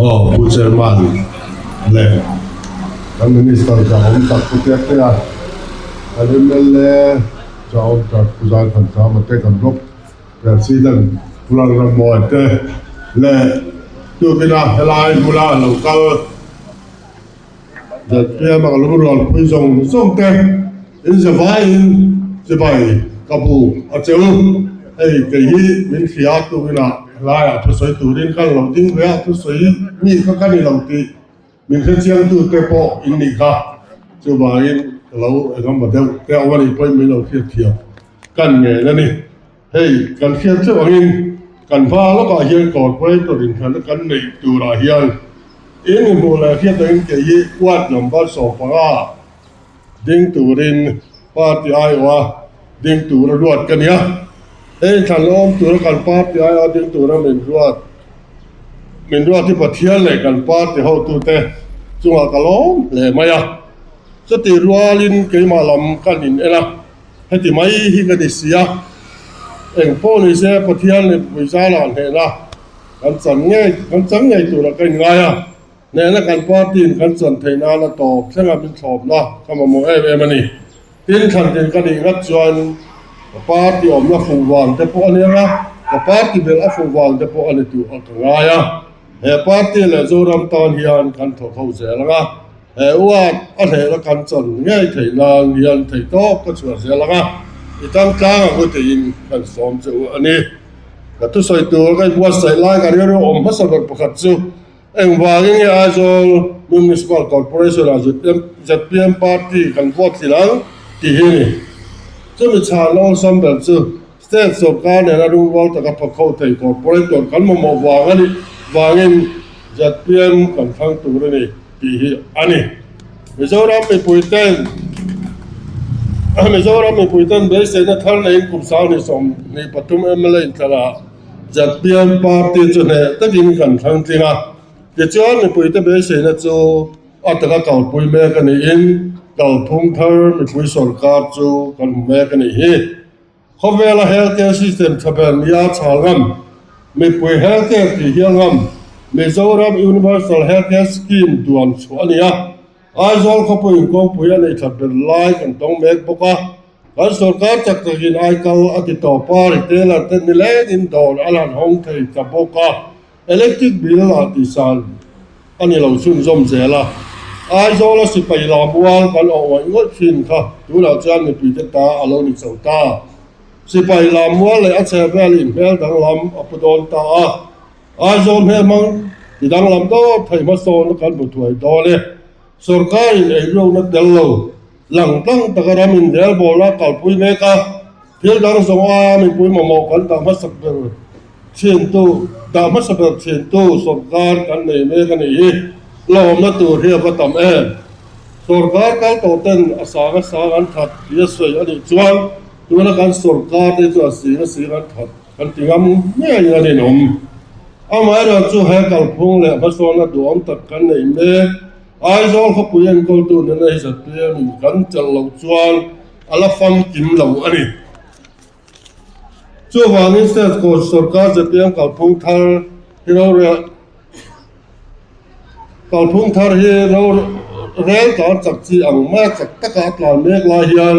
Aw Pu Chairman leh kan Minister zahawm tak Pu Tiaktea, kan mla zahawm tak Pu Zaithansama te kan block President Pu Lalrammawia te leh tukina helai hmuna lo kal ZPM a ka lungrualpui zawng zawng te in zavaiin chibai ka bu a che u. Hei kei hi min hria tukinah helaiah thusawi turin ka lo ding ve a, thusawi mi kha ka ni lo tih min hrechiangtu te pawh in nih kha. Chuvangin ka lo engemaw deuh te awm a nih pawhin min lo hriatthiam kan ngen a ni. Hei kan hriat chauh angin kan hma lawkah hian corporator inthlanna kan neih turah hian in inhmuh leh hriat angin kei hi ward number 15 ding turin party aiawha ding tura ruat ka nia. Hei inthlan awm tura kan party aiawha ding tura min ruat min ruat hi Pathian leh kan party hotute chungah ka lawm hle mai a. Chutih rualin keimah lam kan in en a. Heti mai hi ka ni si a, eng pawh ni se Pathian leh mipui zara hnehna kan chan ngei kan chan ngei turah ka inngai a, hnehna kan party in kan chan theih nan a tawp thlenga min thlawpna ka mamawh em em a ni. Tin, thlantin ka nih ngat chuan ka party awmna fuh vang te pawh a ni ang a, ka party belh a fuh vang te pawh a ni tih ka ngai a, he party leh Zoram tan hian kan thawk ho zel ang a. He uat a hlehna kan chan ngei theih nan hian theihtawp ka chhuah zel ang a, i tang tlang ang u tiin kan sawm che u a ni. Ka thusawi tur ka inbuatsaih lai ka rilru awm hmasa ber pakhat chu engvangin nge Aizawl Municipal Corporation ah zpm party kan vote thin ang tih hi a ni. Chumi chhan awlsam ber chu State sorkar nena rungrual taka thawk ho thei corporator kan mamawh vang a nih vangin zpm kan thlang tur a ni tih hi a ni. Mizoram mipuiten Mizoram mipuiten beiseina thar neiin kum 2023 mla inthlanah zpm party chu hneh takin kan thlang tling a, tichuan mipuite beiseina chu a taka kalpui mek a niin kalphung thar mipui sorkar chu kan hmu mek a nih hi. Khawvela healthcare system tha ber nia chhal ngam, mipui healthcare tih hial ngam, Mizoram Universal Healthcare Scheme duan chhuah a ni a. Aizawl khawpuiin kawngpui a neih that ber lai kan tawng mek bawk a. Kan sorkar chak takin aikal a ti tawp a, retailer te nilengin dawr a lan hawng thei ta bawk a. Electric bill ah tihsan a ni lo chhunzawm zel a, Aizawla sipai lammual kan awh ngawih ngawih thin kha tunah chuan mipuite ta a lo ni chho ta. Sipai lammual leh a chhe vel inhmel danglam a pu dawn ta a, Aizawl hmelhmang ti danglam dawt thei hmasawn kan hmu thuai dawn e. Sorkarin eiruakna tel lo lang tlang taka ram inrelbawlna kalpui mek a, Thil dang zawng aia mipui mamawh kan dah hmasa ber thintu dah hmasa ber thintu sawrkar kan nei mek a nih hi. Lawmna tur hi a va tam em? Sawrkar kal tawh ten a sang a sang an that tih a sawi a nih chuan tuna kan sawrkar te chu a sing a sing an that kan ti ngam ngei a rinawm. Amaherawhchu chu he kalphung leh hmasawnna duhawm tak kan nei mek. Aizawl khawpui enkawltu nena hi ZPM in kan chelh loh chuan a la famkim lo a ni. Chuvangin State Court sorkar ZPM kalphung thar hi rorel kalphung thar hi rel tlan chak chi ang maia chak taka a tlan mek lai hian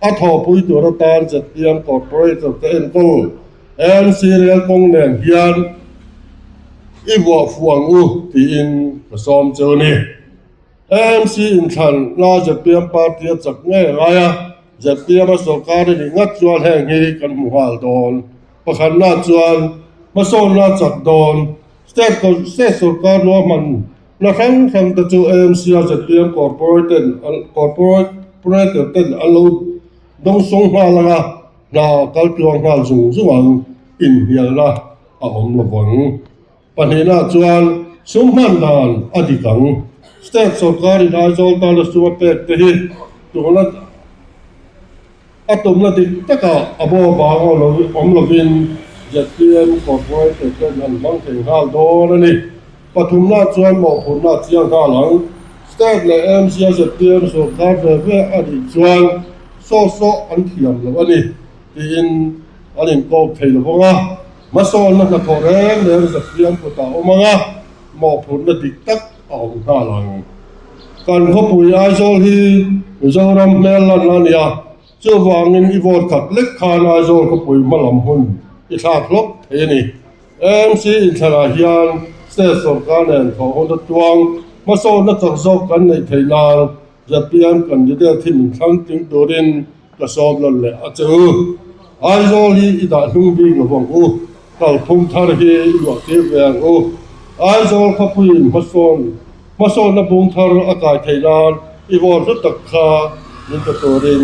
a thawhpui tur atan ZPM Corporator te enkawl AMC rel kawng nen hian i vuah fuh ang u tiin ka sawm cheu a ni. AMC inthlan na zpm party a chak ngei a ngai a, zpm a sorkar a nih ngat chuan heng hi kan hmu nghal dawn. Pakhatna chuan hmasawnna a chak dawn. State state sorkar ruahman na hrang hrang te chu AMC a zpm corporate corporator ten an lo dawngsawng nghal ang a, hna kal tluang nghal zung zung ang inhnialna a awm lovang. Pahnihna chuan sum hman dan a dik ang. State sorkarin Aizawl tana sum a pek te hi tuna a tumna dik takah a bawr vang awm lovin zpm corporator ten an hmang thei nghal dawn a ni. Pathumna chuan mawhphurhna a chiang nghal ang. State leh AMC a zpm sorkar ve ve a nih chuan saw saw an thiam lo a ni tiin an inkawp thei lo vang a. Hmasawnna hnathawh reng reng ZPM kutah a awm ang a, mawhphurhna dik tak a awm nghal ang. Kan khawpui Aizawl hi Mizoram hmel lanna a ni a, chuvangin i vote khat lek khan Aizawl khawpui hmalam hun i thlak hlawk thei a ni. AMC inthlanah hian state sawrkar nen thawh hun atuang hmasawnna chak zawk kan neih theih nan ZPM candidate hi min thlang tling turin ka sawm lawn leh a che u. Aizawl hi i dah hnung bik lo vang u, kalphung thar hi i luah tir ve ang u. Aizawl khawpuiin hmasawn hmasawnna bung thar a kai theih nan i vawn hlu tak kha min pe turin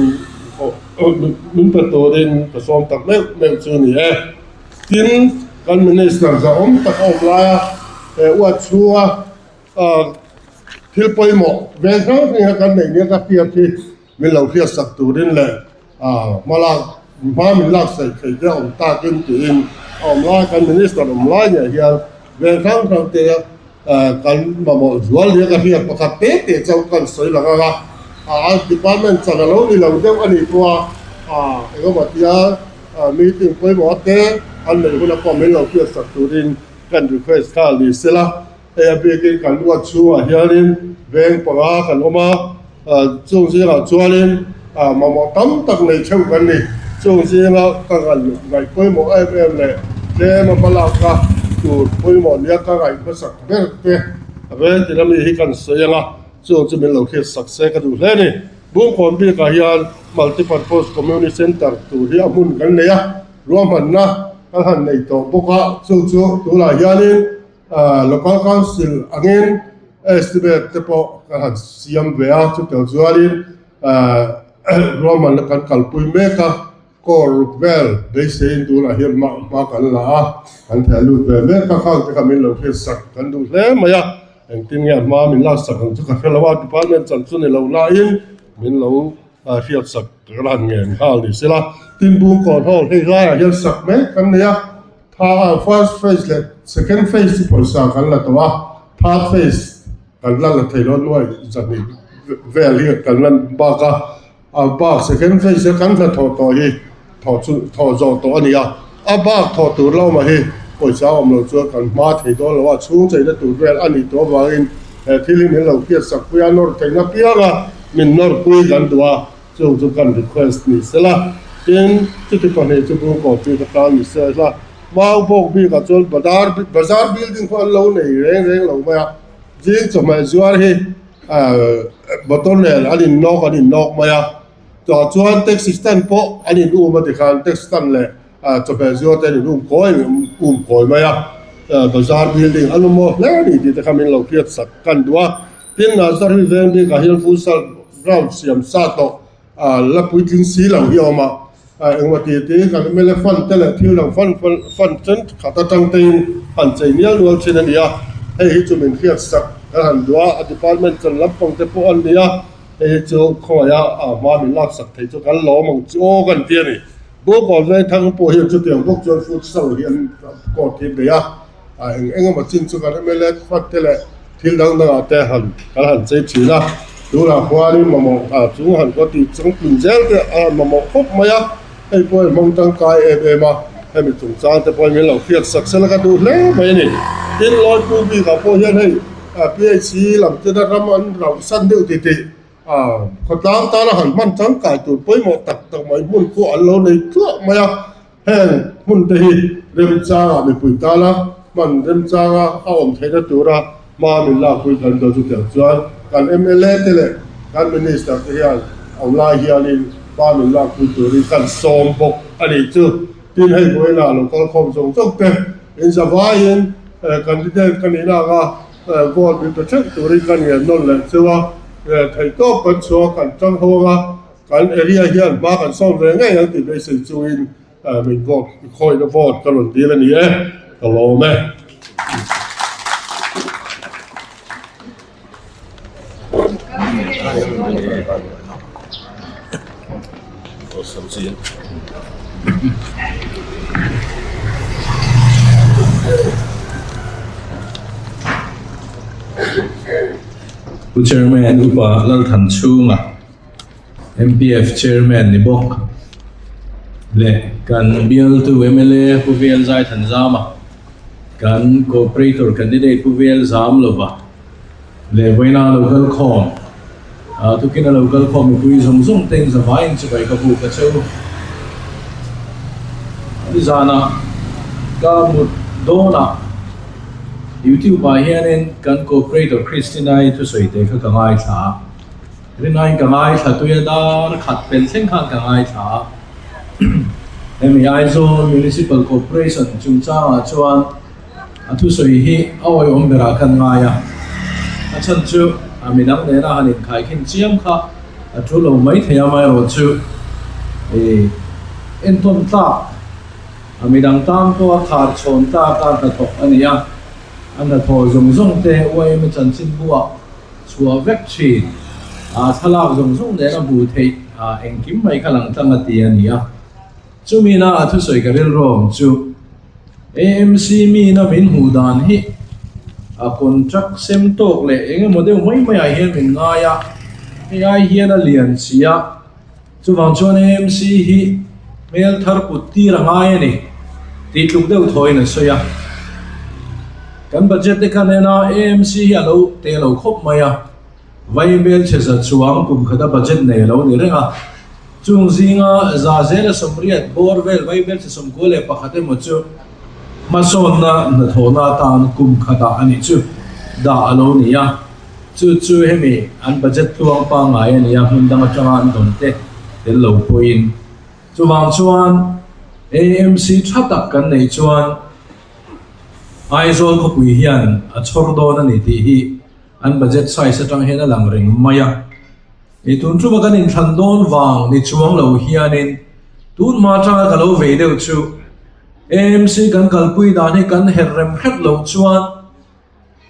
min pe turin ka sawm tak meuh meuh chu ni e. Tin, kan Minister zahawm tak a awm laia he uat chhunga thil pawimawh veng hrang hrang hian kan neih nia ka hriat hi min lo hriatsak turin leh hma lak hma min lak saih theih te a awm takin tiin a awm lai kan Minister awm lai ngei hian veng hrang hrang te kan mamawh zual nia ka hriat pakhat te te chauh kan sawi lang ang a, a department chan a lo ni lo deuh a nih pawha engemaw tia Meeting pawimawh te an neih hunah pawh min lo hriatsak turin kan request nghal ni sela, hei a bikin kan uat chhungah hianin veng panga kan awm a, chung zingah chuanin mamawh tam tak nei theuh kan ni. Chung zinga ka ngaih pawimawh em em leh tlema hmalakna tur pawimawh nia ka ngaih hmasak ber te veng tina mi hi kan sawi ang a, chung chu min lo hriatsak se ka duh hle a ni. Bungkawn bikah hian Multipurpose Community Centre tur hi a hmun kan nei a, ruahmanna kan han nei tawh bawk a, chu chu tunah hianin Local Council angin estimate te pawh kan han siam ve a, chutiang chuanin ruahmanna kan kalpui mek a. Kawr ruk vel beiseiin tunah hian hma hma kan la a, kan theh lut ve mek a, khang te kha min lo hriatsak kan duh hle mai a, engtin nge hma min laksak ang chu ka hre lo a, department chan chu ni lo nain min lo hriatsak kan han ngen nghal ni sela, tin Bungkawn Hall hei laiah hian sak mek kan nei a, tha first phase leh second phase chu pawisa kan la tawh a, third phase kan la la thei lo nuai zahnih vel hi kan la bak a. A bak second phase a kan hnathawh tawh hi thawh chu thawh zawh tawh a ni a, a bak thawh tur lo mah hi pawisa awm lo chuan kan hma thei dawn lo a, chhung cheina tur vel a nih tawh avangin he thil hi min lo hriatsak pui a, nawr theihna piang a min nawr pui kan duh a, chung chu kan request ni sela, tin chuti pahnih chu Bungkaw bik atan ni sela, Maubawk bikah chuan bazar bazar building khaw an lo nei reng reng lo mai a, zing chawhmeh zuar hi. Motor nen an in nawk an in nawk mai a, tah chuan taxi stand pawh an in um a tikhan taxi stand leh chawhmeh zuar te an in um kawi um kawi mai a, bazar building an awm maw hle a ni tih te kha min lo hriat sak kan duh a, tin Nazareth veng bikah hian futsal ground siam sa tawh la puitling si lo hi a awm a, engmaw tih tih kan mla fund te leh thil dang fund fund thenkhat atang te in han chei mial nual thin a ni a, hei hi chu min hriat sak kan han duh a, a department chan lampang te pawh an ni a, hei hi chu khawngaih a hma min lak sak thei chu kan lawm ang chu aw kan ti a ni. Bawngkawn Vengthang pawh hian chutiang bawk chuan futsal hi an court hi bei a. A eng eng emaw chin chu kan mla fund te leh thil dang dangah te han kan han chei thin a, tunah khuanin mamawh ah chung han khaw tih changtlun zel te a han mamawh khawp mai a, hei pawh hi hmang tangkai em em a, hemi chungchang te pawh hi min lo hriat sak sela ka duh hle mai a ni. Tin, Lawipur bikah pawh hian hei PHC lam tena ram an rauh san deuh titih khawtlang tana han hman tangkai tur pawimawh tak tak mai hmun pawh an lo nei tluah mai a. Heng hmun te hi remchangah mipui tana hman remchanga a awm theihna tura hma min lakpui kan dawn chutiang chuan kan mla te leh kan minister te hian awm lai hianin hma min lakpui turin kan sawm bawk a nih chu. Tin hei vawiinah lo kal khawm zawng zawng te inzavaiin candidate ka nihna anga vote min pe theuh turin ka ngen nawn leh chu a, theihtawp kan chhuak kan tang ho anga Kan area hian hma kan sawm ve ngei ang tih beisei chungin min vote khawihna vote ka rawn dil a ni e, ka lawm e. Pu Chairman Upa Lalthanchhunga. MPF Chairman ni bawk leh kan bialtu mla Pu Vel Zaithanzama. Kan Cooperator candidate Pu Vel zam lova leh vawiina lo kal khawm tukin a lo kal khawm mipui zawng zawng te in zavaiin chibai ka buk a cheu. Nizanah ka mut dawnah YouTube ah hianin kan Cooperator Christina-i thusawi te kha ka ngaithla a, rinaiin ka ngaithla tui a dar khat pel thleng khan ka ngaithla a. Hemi Aizawl Municipal Corporation chungchangah chuan a thusawi hi a awihawm berah khan ngai a, a chhan chu a midang nena han inkhaikhin chiam kha a thu lo mai thei a, amaherawhchu ih entawn tlak a midang tan pawha khar chhawn tlaka hnathawk a ni a, a hnathawh zawng zawng te YMA chanchinbuah chhuah vek thin. A thlalak zawng zawng nen a hmuh theih engkim mai kha lang tlang a ti a ni a. Chumina a thusawi ka rilru awm chu AMC mina min hmuh dan hi a contract sem tawk leh eng emaw deuh mai maiah hian min ngai a, hei ai hian a lian si a. Chuvang chuan AMC hi hmel thar put tir a ngai a ni tih tluk deuh thawiin a sawi a. Kan budget te khan en a AMC hi a lo te lo khawp mai a, vai hmelchhe za chuang kum khata budget nei a lo ni reng a. Chung zinga za zela 80 bawr vel vai hmelchhe 91 emaw chu hmasawnna hnathawhna atan kum khatah a nih chu dah a lo ni a. Chu chu hemi an budget tluang pangngai a nia, hmun dang atanga an dawn te tel lo pawhin. Chuvang chuan AMC tha tak kan neih chuan Aizawl khawpui hian a chhawr dawn a ni tih hi an budget size atang hian a lang reng mai a. Ni tun tuma kan inthlan dawn vang ni chuang lo hianin tun hma atanga ka lo vei deuh chu AMC kan kalpui dan hi kan herh rem hret loh chuan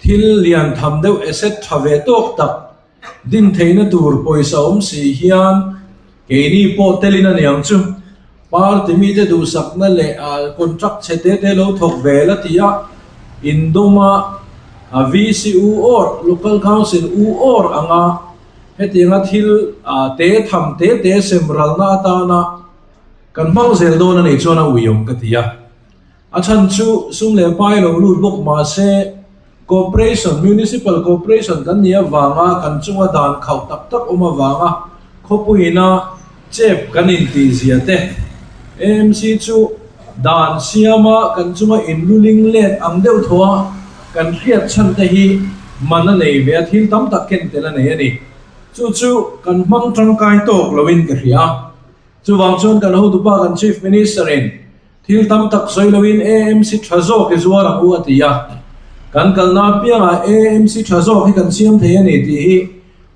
Thil lian tham deuh asset tha ve tawk tak din theihna tur pawisa awm si hian keini pawh telin a niang chu. Party mite duhsakna leh contract chhe te te lo thawk ve la tih a indawm a, a VC u or Local Council u or anga hetianga thil te tham te te sem ralna atana kan hmang zel dawn a nih chuan a uiawm ka ti a. A chhan chu sum leh pai lo lut bawk mah se, Corporation, Municipal Corporation kan nih avanga kan chunga dan khauh tak tak awm avanga khawpuiina chep kan intih zia te, AMC chu dan siama kan chunga inluling let ang deuh thaw a kan hriat chhan te hi man a nei ve a, thil tam tak ken tel a nei a ni. Chu chu kan hmang tangkai tawk loin ka hria. Chuvang chuan kan hotupa kan Chief Minister in Thil tam tak sawi loin AMC tha zawk hi zuar ang u a ti a, kan kalna apiangah AMC tha zawk hi kan siam thei a ni tih hi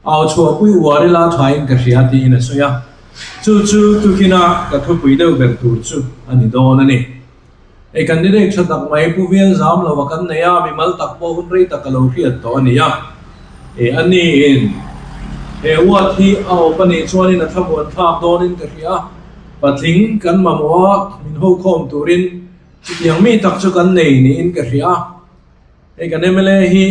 au chhuahpui uar ila thain ka hria tiin a sawi a, chu chu tukina ka thupui deuh ber tur chu a ni dawn a ni. Hei candidate tha tak mai Pu Vial zam lova kan nei a, mimal tak pawh hun rei tak ka lo hriat tawh a ni a, e a niin he ward hi a awp a nih chuanin a thlamuan thlak dawnin ka hria a. Patling kan mamawh a, min ho khawm turin chutiang mi tak chu kan nei niin ka hria a. Hei kan mla hi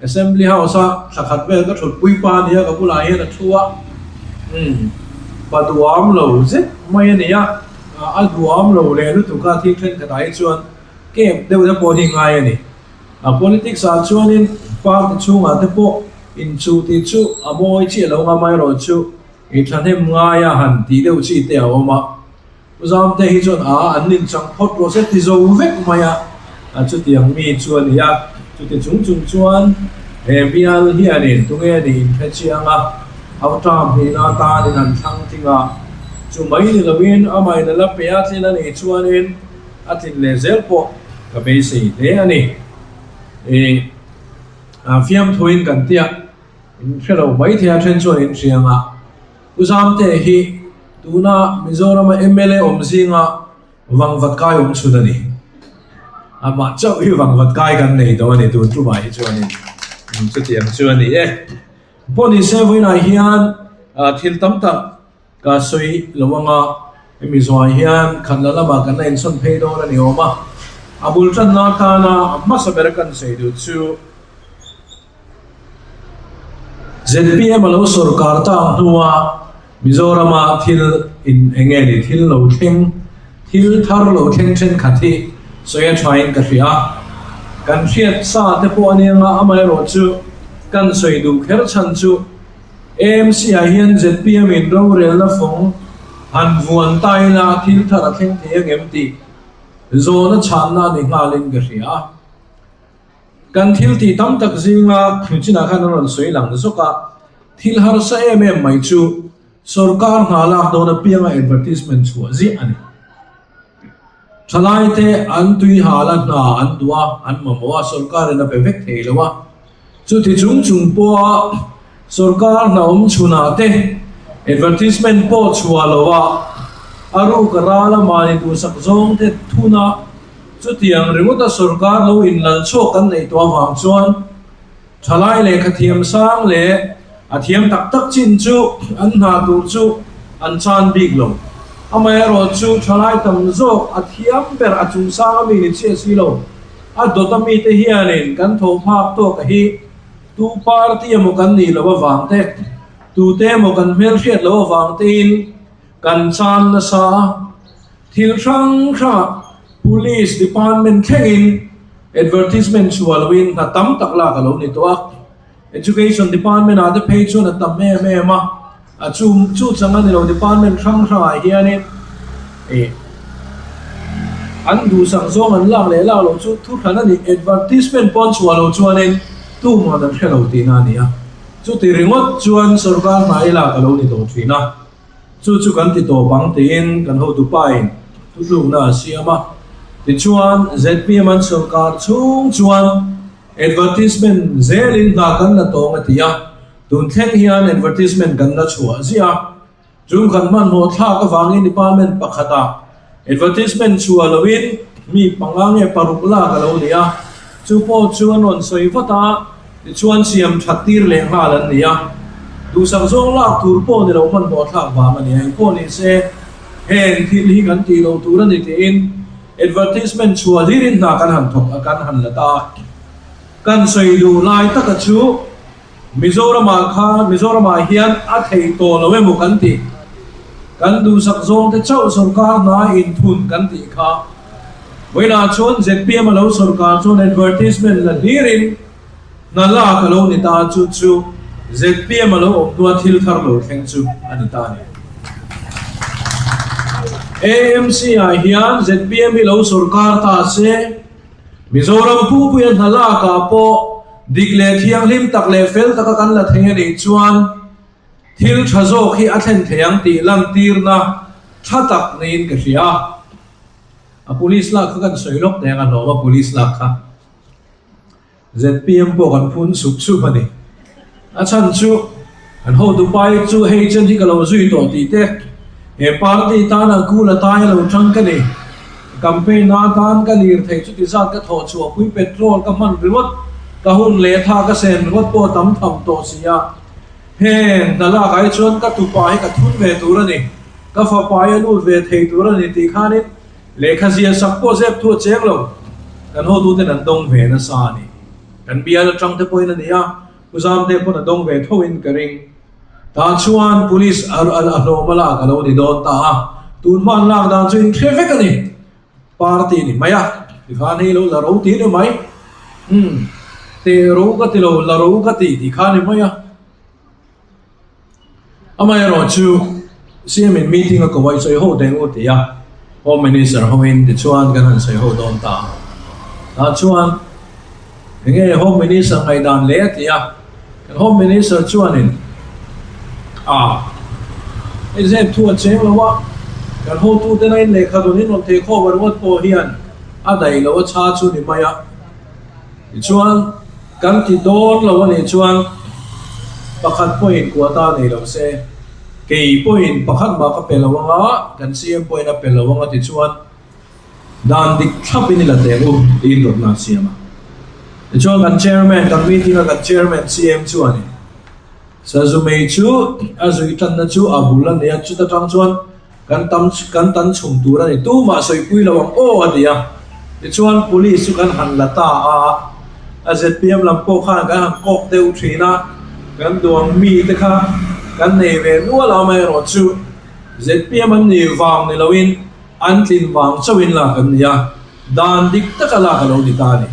Assembly House a thla khat vel ka thutpui pa a nia, ka bulah hian a thu a. Umm, pa duham lo zet mai a ni a, a duham lo leh lutuk a thil thenkhatah hi chuan camp deuh te pawh hi ngai a ni. A politics ah chuanin party chhungah te pawh inchuh tih chu a mawi chiah lo ngam amaherawhchu, I thahnem ngaia han tih deuh chi te a awm a, Pu Zamte hi chuan a an inchang phawt rawh se ti zo vek mai a, a chutiang mi chu a ni a, chuti chung chung chuan he bial hianin tunge a nih inhre chiang a, a term hnihna atanin han thlang tling a, chu mai ni loin amahin a la pe a tlin a nih chuanin a tlin leh zel pawh ka beisei hle a ni. I fiamthuin kan tia. In hre lo mai thei a, then chuan in hria ang a. Pu Zamte hi tuna Mizorama mla awm zinga vangvat kai awm chhun a ni. Amah chauh hi vangvat kai kan nei tawh a ni tun tumah hi chuanin chutiang chu a ni e. Pawh ni se vawiinah hian thil tam tak ka sawi lo ang a, hemi zawhah hian khatla lamah kan la insawn phei dawn a ni awm a. A bul tanna atana a hmasa ber kan sawi duh chu, Zpm a lo sawrkar ta ang hnua Mizorama thil in eng nge ni thil lo thleng thil thar lo thleng thenkhat hi sawi a thain ka hria. Kan hriat sa te pawh a nia nga, amaherawhchu kan sawi duh kher chhan chu AMC ah hian zpm in rorelna fawng han vuan ta ila thil thar a thleng thei angem tih zawhna chhanna a ni nghalin ka hria a. Kan thil tih tam tak zinga Hnuchinah khan an rawn sawi lang zawk a, thil harsa em em mai chu sorkar hna lak dawn apianga advertisement chhuah ziah a ni. Thalaite an tui hal a, hna an duh a, an mamawh a, sorkarin a pe vek thei lo a. Chuti chung chung pawha sorkar hna awm chhunah te advertisement pawh chhuah lo a, a ruk a ral a mahni duhsak zawng te thun a, chutiang ringawta sorkar lo inlal chhuak kan neih tawh avang chuan Thalai lehkha thiam sang leh a thiam tak tak chin chu an hna tur chu an chan bik lo. Amaherawh chu thalai tam zawk a thiam ber a chung sang a mi ni chiah si lo. A dawt a mite hianin kan tho phak tawk a hi tu party emaw kan nih loh avang te, tute emaw kan hmelhriat loh avang tein kan chan nasa a. Thil hrang hrangah Police Department thlengin advertisement chhuah loin hna tam tak lak a lo ni tawh a. Education Department ah te phei chuan a tam em em a, a chu chu chang a ni lo department hrang hrangah hianin ih an duhsak zawng an lak leh lak loh chu thuhran a ni. Advertisement pawn chhuah loh chuanin tuman an hre lo tihna a ni a. Chuti ringawt chuan sorkar hna i lak a lo ni tawh thin a. Chu chu kan ti tawp ang tiin kan hotupain thutlukna a siam a. Tichuan, zpm an sawrkar chhung chuan advertisement zelin hna kan la tawng a ti a, tun thleng hian advertisement kan la chhuah ziah a. Chung kan hmanhmawh thlak avangin department pakhatah advertisement chhuah loin mi panga nge paruk lak a lo ni a, chu pawh chu an rawn sawi vat a, tichuan siam that tir leh nghal an ni a, duhsak zawng lak tur pawh ni lo hmanhmawh thlak vang a ni a, engpawh ni se heng thil hi kan tih loh tur a ni tiin advertisement chhuah hlirin hna kan han thawk a, kan han la ta a, kan sawi duh lai taka chu. Mizoramah kha Mizoramah hian a thei tawh lo emaw kan ti. Kan duhsak zawngte chauh sorkar hna inthun kan tih kha. Vawiinah chuan zpm a lo sorkar chuan advertisement la hlirin hna lak a lo ni ta chu chu zpm a lo awm hnua thil thar lo thleng chu a ni ta a ni. AMC ah hian zpm hi lo sorkar ta se. Mizoram pumpuia hna lakah pawh dik leh thianghlim tak leh fel taka kan la thei a nih chuan thil tha zawk hi a thlen thei ang tih lantirna tha tak niin ka hria. A police lak kha kan sawi lawk teh ang a hlawm a police lak kha. Zpm pawh kan phun sup sup a ni. A chhan chu an hotu pai chu hei chen hi ka lo zui tawh tih te, he party tana kul a tai a lo tang ka ni. Campaign na atan ka lir thei chuti zat ka thawh chhuah pui petrol ka hman ringawt, ka hun leh tha ka sen ringawt pawh a tam tham tawh si a. Heng hna lak ah hi chuan ka tupa hi ka thun ve tur a ni, ka fapa hi a lut ve thei tur a ni tih khanin Lehkha zia sak pawh zep thu a cheng lo. Kan hotuten an dawng ve nasa a ni. Kan bial atang te pawhin a ni a, Pu Zamte pawn a dawng ve thoin ka ring. Tah chuan Police a hlawm a lak a lo ni dawn ta a, tun hma an lak dan chu in hre vek a ni. Party ni mai a, tikhan hei lo la ro ti ni mai. Umm, teh ro ka ti lo, la ro ka ti tih kha ni mai a. Amaherawh chu CM in meeting a ko a, i sawi ho deng u ti a, Home Minister hoin tichuan kan han sawi ho dawn ta a. Tah chuan enge Home Minister ngaihdan leh a ti a, kan Home Minister chuanin a hei zep thu a cheng lo a, kan hotuten a in lehkha dun in rawn thei khawm a ringawt pawh hian a daih lo a chha chu ni mai a. Tichuan, kan ti dawn lo a nih chuan pakhat pawhin quota nei lo se, kei pawhin pakhat mah ka pe lo ang a, kan CM pawhin a pe lo ang a tichuan dan dik thlapin i la teh u tiin rawtna a siam a. Tichuan kan chairman, kan meeting a kan chairman CM chuanin Sazumei chu a zui tanna chu a bul a ni a, chuta tang chuan Kan tam kan tan chhum tur a ni. Tumah sawipui lo ang aw a ti a. Tichuan Police chu kan han la ta a, a zpm lam pawh khan kan han kawk deuh thin a, kan duang mi te kha kan nei ve nual a, amaherawh chu zpm an nih vang ni loin an tlin vang chauhin lak an ni a, dan dik taka lak a lo ni ta a ni.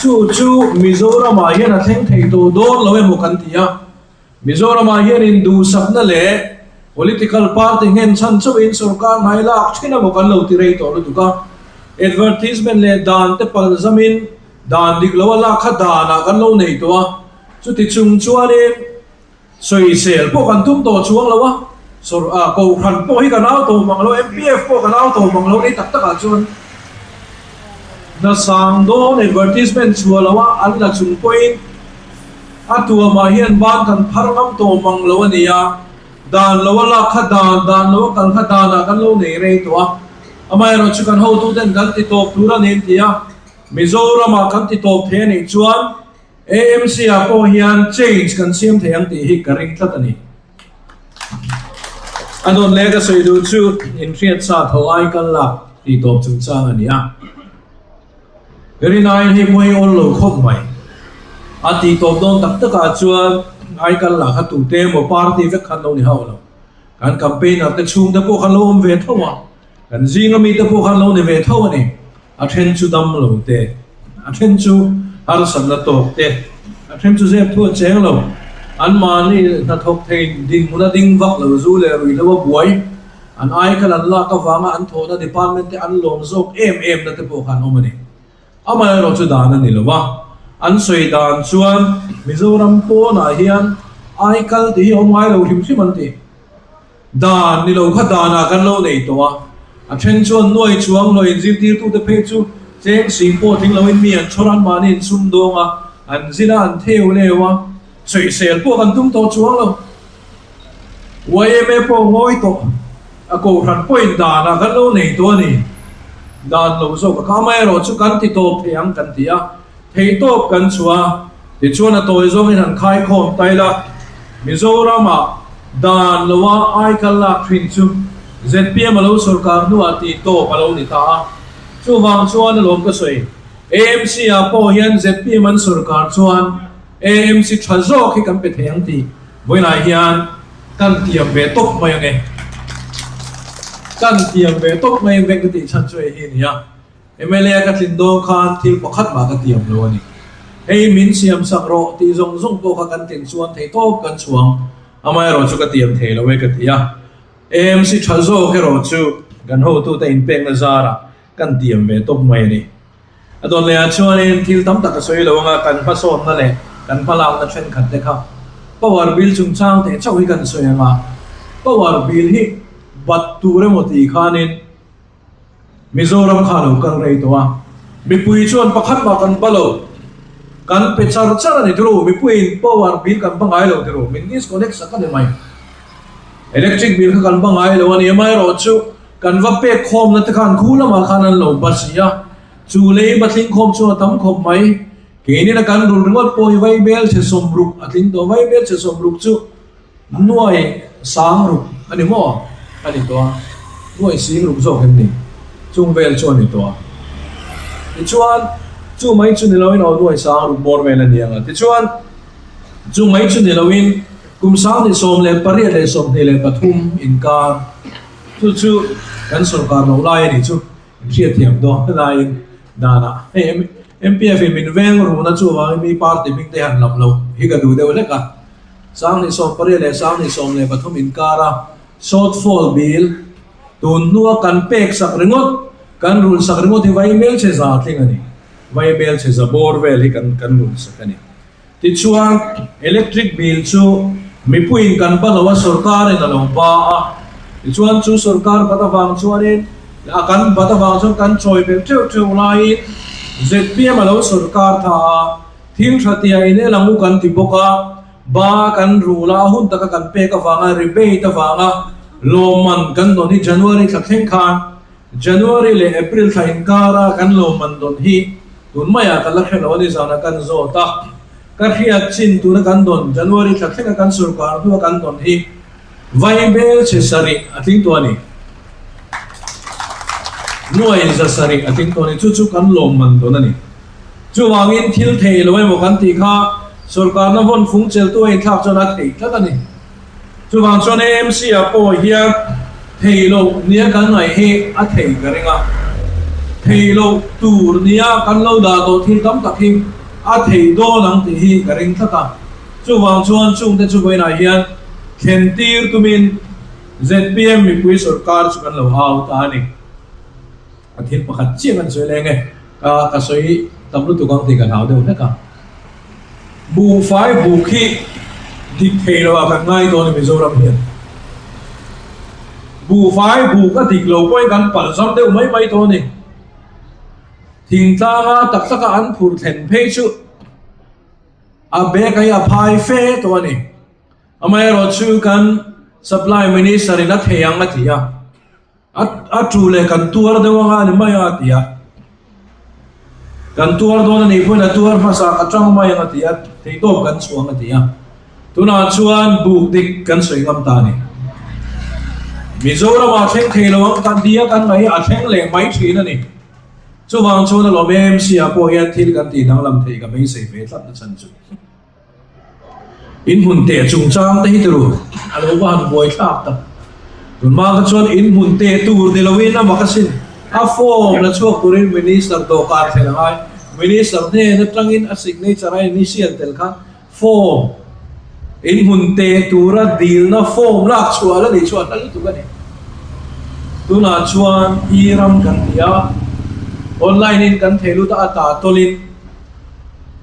Chu chu Mizoramah hian a thleng thei tawh dawn lo emaw kan ti a. Mizoramah hian induhsakna leh political party nghen chhan chauhin sorkar hnai lak thin emaw kan lo ti rei tawh lutuk a. Advertisement leh dan te palh zamin dan dik lo a lak kha danah kan lo nei tawh a. Chuti chung chuanin sawisel pawh kan tum tawh chuang lo a, sawr ah kohhran pawh hi kan au tawh mang lo, MPF pawh kan au tawh mang lo ni tak takah chuan hna sang dawn advertisement chhuah lo a an la chung pawhin a tuamah hian ban kan phar ngam tawh mang lo a ni a, dan lo a lak kha dan, dan lo a kal kha danah kan lo nei rei tawh a, amaherawhchu chu kan hotuten kan ti tawp tur a ni an ti a, Mizoramah kan ti tawp thei a nih chuan AMC ah pawh hian change kan siam thei ang tih hi ka ring tlat a ni. A dawt leh ka sawi duh chu inhriat sa tho ai kal lak tih tawp chungchang a ni a. Rinaiin hei pawh hi awl lo khawp mai. A tih tawp dawn tak takah chuan ai kal lah kha tute emaw party vek khan lo ni hauh lo. Kan campaigner te chhungte pawh khan lo awm ve tho a. Kan zinga mite pawh khan lo ni ve tho a ni. A then chu dam lo te, a then chu harsatna tawk te, a then chu zep thu a cheng lo. Anmahni hnathawk thei dinhmun a ding vak lo zu leh ruihhlo a buai. An aikal an lak avanga an thawhna department te an lawm zawk em em na te pawh kha an awm a ni. Amaherawh chu dan a ni lo a, an sawi dan chuan Mizoram pawnah hian aikal tih hi a awm ngai lo hrim hrim an ti. Dan ni lo kha danah kan lo nei tawh a, a then chuan nuai chuang lo inzirtirtute phei chu cheng sing pawh tling loin mi an chhawr an mahni in sum dawng a, an zin a, an theu leu a, sawisel pawh kan tum tawh chuang lo. Yma pawh ngawi tawh, a kohhran pawhin danah kan lo nei tawh a ni. Dan lo zawk a kha, amaherawh chu kan ti tawp thei ang kan ti a, Theihtawp kan chhuah a, tichuan a tawi zawngin han khaikhawm ta ila, Mizoramah dan loa aikal lak thin chu zpm a lo sorkar hnuah tih tawp a lo ni ta a. Chuvang chuan alawm ka sawi, AMC ah pawh hian zpm an sorkar chuan AMC tha zawk hi kan pe thei ang tih vawiinah hian kan tiam ve tawp mai ange. Kan tiam ve tawp mai ang vek ka tih chhan chu hei hi a ni a. Mla ka tlin dawn khan thil pakhat mah ka tiam lo a ni. Hei min siam sak rawh tih zawng zawng pawh kha kan tlin chuan thei tawp kan chhuang. Amaherawh chu ka tiam thei lo e ka ti a. AMC tha zawk erawh chu kan hotute inpekna zarah kan tiam ve tawp mai a ni. A dawn lehah chuanin thil tam tak a sawi lo anga kan hmasawnna leh kan hmalakna thenkhat te kha power bill chungchang teh chauh hi kan sawi anga power bill hi bat tur emaw tih khanin Mizoram kha lo kal rei tawh a, mipui chuan pakhat mah kan ba lo, kan pe char char a ni tiro, mipuiin power bill kan ba ngai lo tiro, min disconnect sak a ni mai. Electric bill kha kan ba ngai lo a ni, amaherawh chu kan va pek khawmna te khan khu lamah khan an lo ba si a, chu lei ba tling khawm chuan a tam khawp mai. Keinin a kan rul ringawt pawh hi vaibel chhe sawmruk a tling tawh, vaibel chhe sawmruk chu Nuai sang ruk a ni maw? A ni tawh a, nuai sing ruk zawk em ni? Chung vel chu a ni tawh a. Tichuan, chu mai chu ni loin aw nuai sang ruk bawr vel a ni ang a. Tichuan, chu mai chu ni loin kum 2018 leh 23 inkar, chu chu kan sorkar loh lai a nih chu, Hriatthiam dawn laiin danah hei MPF in min veng runa chuvangin mi party hming te han lam loh hi ka duh deuh hlek a. 2018 leh 2023 inkara shortfall bill tun hnua kan pek sak ringawt, kan rulh sak ringawt hi vaibelchhe za tling a ni. Vaibelchhe za bawr vel hi kan kan rulh sak a ni. Tichuan, electric bill chu mipuiin kan ba lo a, sorkarin a lo ba a. Tichuan, chu sorkar bat avang chuanin, a kan bat avang chuan kan chawi belh teuh teuh laiin zpm a lo sorkar tha a, thil tha tia inel ang u kan ti bawk a, ba kan rul a, a hun taka kan pek avanga rebate avanga lawmman kan dawn hi January thla thleng khan January leh April thla inkara kan lawmman dawn hi tun maiah ka la hre lo a ni zanah kan zawt a, ka hriat chin tuna kan dawn January thla thlenga kan sorkar hnua kan dawn hi vaibel chhe sarih a tling tawh a ni. Nuai za sarih a tling tawh a ni. Chu chu kan lawmman dawn a ni. Chuvangin thil thei lo emaw kan tih kha sorkarna vawn fung cheltu a inthlak chuan a theih tlat a ni. Chuvang chuan AMC ah pawh hian thei loh nia kan ngaih hi a thei ka ring a. Theih loh tur nia kan lo dah tawh thil tam tak hi a theih dawn ang tih hi ka ring tlat a. Chuvang chuan chungte chu vawiinah hian thlen tir tumin zpm mipui sorkar chu kan lo au ta a ni. A thil pakhat chiah kan sawi leng e, ka ka sawi tam lutuk ang tih ka hlau deuh hlek a. Buhfai buk hi dik thei lo ah kan ngai dawn a Mizoram hian. Buhfai buk a dik lo pawhin kan palh zam deuh mai mai tawh a ni. Thingtlanga tak taka an phur thlen phei chu a bag a hi a phai fe tawh a ni. Amaherawhchu kan Supply Minister in a thei ang a ti a. A tu leh kan tuar deuh anga ni mai a ti a. Kan tuar dawn a nih pawhin a tuar hmasa ka tang mai ang a ti a, theihtawp kan chhuang a ti a. Tunah chuan buk dik kan sawi ngam ta a ni. Mizoramah thleng thei lo ang kan ti a, kan ngaih a thleng leh mai thin a ni. Chuvang chuan a lawm AMC ah pawh hian thil kan tih danglam thei ka beisei ve tlat na chhan chu. In hmun teh chungchang te hi turu a lo va han buai thlak tak. Tunhma kha chuan in hmun teh tur ni loin a mak asin. A form la chhuak turin Minister dawhkan thlen a ngai. Minister hnen atangin a signature a initial tel khan form in hmun teh tura dilna form lak chhuah la nih chuan a hla lutuk a ni. Tunah chuan e-ram kan ti a, online in kan thei lut a, a ta tawlin.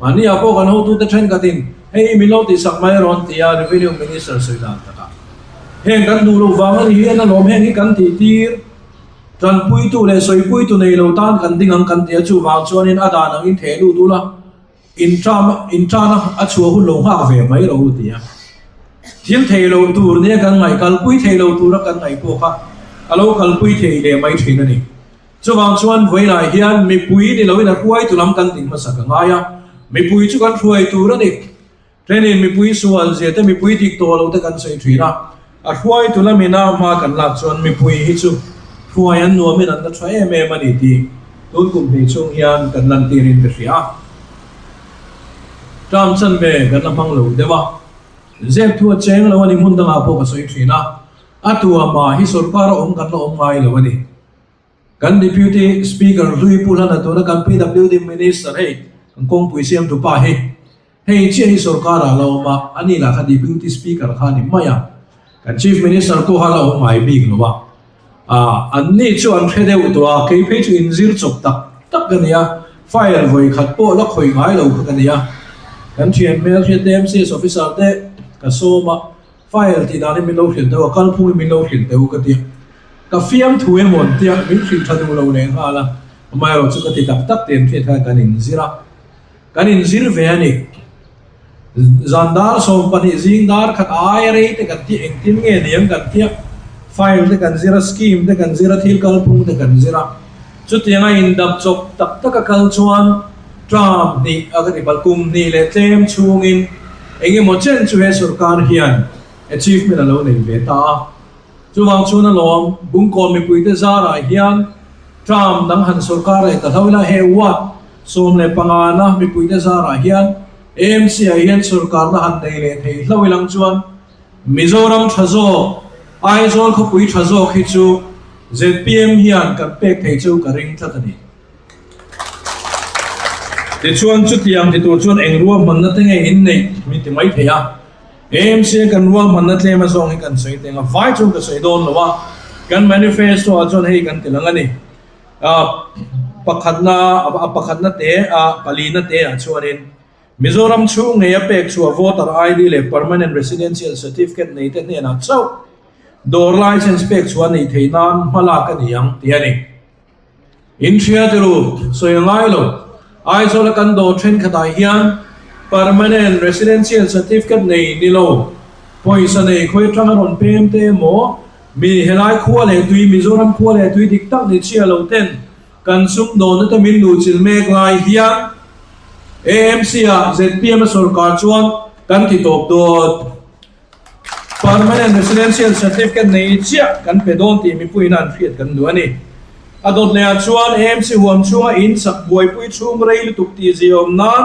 Mahni ah pawh kan hotute thenkhatin hei min lo tihsak mai rawn ti a Revenue Minister sawi dan takah heng kan duh loh vang a ni hian alawm heng hi kan tih tir tanpuitu leh sawipuitu nei lo tan kan ding ang kan ti a chuvang chuanin a dan angin theh lut ula inṭam inṭana a chhuah hun lo nghak ve mai rawh u ti a thil thei loh tur nia kan ngaih kalpui thei lo tura kan ngaih pawh kha a lo kalpui thei leh mai thin a ni. Chuvang chuan vawiinah hian mipui ni loin a hruaitu lam kan ding hmasa ka ngai a, mipui chu kan hruai tur a ni. Thenin mipui sual zia te, mipui dik tawh lo te kan sawi thin a, a hruaitu lamina hma kan lak chuan mipui hi chu hruai an nuamin an la tha em em a ni tih tun kum hnih chhung hian kan lantirin ka hria a. Term chanve kan la hmang lo deuh a, zep thu a cheng lo a ni hmun dangah pawh ka sawi thin a, a tuamah hi sorkar a awm kan la awm ngai lo a ni. Kan Deputy Speaker hlui Pu Hlana tuna kan PWD Minister hei kan kawngpui siamtu pa hi hei chiah hi sorkar ah la awm a, ani lah kha Deputy Speaker kha a ni mai a, kan Chief Minister pawh kha la awm ngai bik lo a, ah an ni chu an hre deuh tawh a, kei phei chu inzir chawp tak tak ka ni a, file vawi khat pawh la khawih ngai lo kha ka ni a, kan thian hmel hriat te MCS officer te ka sawm a. File tih danin min lo hrilh deuh a, kalphungin min lo hrilh deuh ka ti a. Ka fiamthu emaw an tia, min hrilh tha duh lo leh nghal a. Amaherawh chu ka ti tak tak tih an hriat khan kan inzir a, kan inzir ve a ni. Zan dar 12 zing dar khat aia rei te kan ti, engtin nge ni ang kan tia, file te kan zir a, scheme te kan zir a, thil kalphung te kan zir a. Chutianga indap chawp tak taka kal chuan term hnih a ka ti palh, kum hnih leh tlem chhungin eng emaw chen chu he sorkar hian achievement a lo nei ve ta a. Chuvang chuan alawm Bungkawn mipuite zarah hian term dang han sorkar leh ta hlo ila he ward 15 na mipuite zarah hian AMC ah hian sorkarna han nei leh thei hlo ilang chuan Mizoram tha zawk, Aizawl khawpui tha zawk hi chu zpm hian kan pek thei chu ka ring tlat a ni. Tichuan chutiang ti tur chuan eng ruahmanna te nge in neih min ti mai thei a. AMC a kan ruahmanna tlem a zawng hi kan sawi teng a, vai chuan ka sawi dawn lo a, kan manifesto ah chuan hei kan ti lang a ni. Pakhatna, a pakhatna te, a palina te ah chuanin Mizoram chhung ngei a pek chhuah Voter ID leh Permanent Residential Certificate nei te hnenah chauh dawr licence pek chhuah a nih theih nan hma lak a ni ang tih a ni. In hria ti ru, sawi a ngai lo. Aizawl a kan dawr thenkhatah hian Permanent Residential Certificate nei ni lo, pawisa nei khawi atanga rawn pem te emaw, mi helai khua leh tui Mizoram khua leh tui dik tak ni chhia lo ten Kan sumdawnna te min luhchilh mek lai hian AMC ah zpm a sorkar chuan kan ti tawp dawn. Permanent Residential Certificate nei chiah kan pe dawn tih mipuiin an hriat kan duh a ni. A dawt leh ah chuan AMC huam chhunga in sak buaipui chhung rei lutuk tih ziaawm nan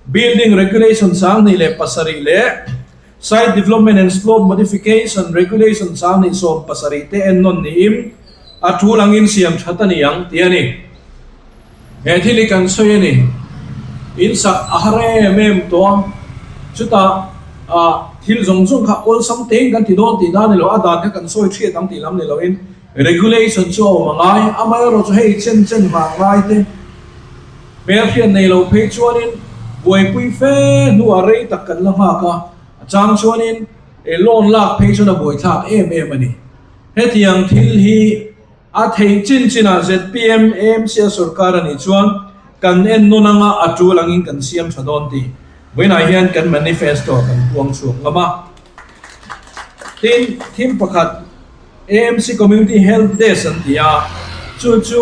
Building Regulation 2007 leh Site Development and Slope Modification Regulation 2017 te ennawn niin a tul angin siam that a ni ang tih a ni. He thil hi kan sawi a ni. In sak a har em em tawh a, chutah ah thil zawng zawng kha awlsam tein kan ti dawn tih na ni lo, a dan kha kan sawi thiat ang tih lam ni loin regulation chu a awm a ngai. Amaherawhchu hei chen chen nghah ngai te hmelhriat nei lo phei chuanin buaipui fe hnuah rei tak kan la nghak a, a chang chuanin loan lak phei chuan a buaithlak em em a ni. Hetiang thil hi A theih chin chinah zpm AMC a sorkar a nih chuan kan en nawn anga a tul angin kan siam tha dawn tih vawiinah hian kan manifesto ah kan puang chhuak ngam a. Tin, thim pakhat AMC Community Health Desk an ti a, chu chu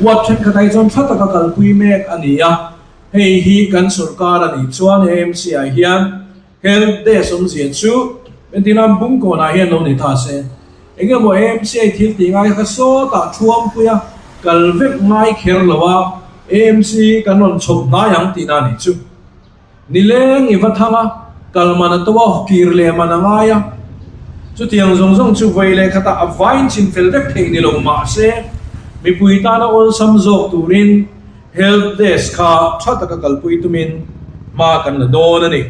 ward thenkhat ah hi chuan tha taka kalpui mek a ni a, hei hi kan sorkar a nih chuan AMC ah hian Health desk awmzia chu entirna Bungkawnah hian lo ni ta se, eng emaw AMC thil tih ngai kha sawtah thuampui a kal vek ngai kher lo a, AMC kan rawn chhawp hnai ang tihna a nih chu. Nileng i va thang a, kal man a to a, kir leh man a ngai a. Chutiang zawng zawng chu vawi leh khatah a vain chin fel vek theih ni lo mah se, mipui tana awlsam zawk turin Health desk kha tha taka kalpui tumin hma kan la dawn a ni.